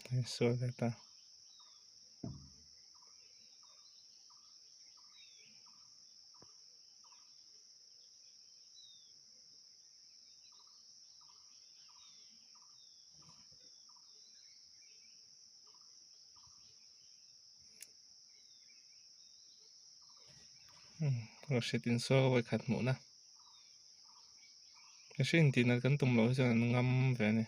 Hei sual ve ta. Rawhrit insawi vawikhat hmuhna. Mihring tih nat kan tum loh hi chuan an ngam ve a ni.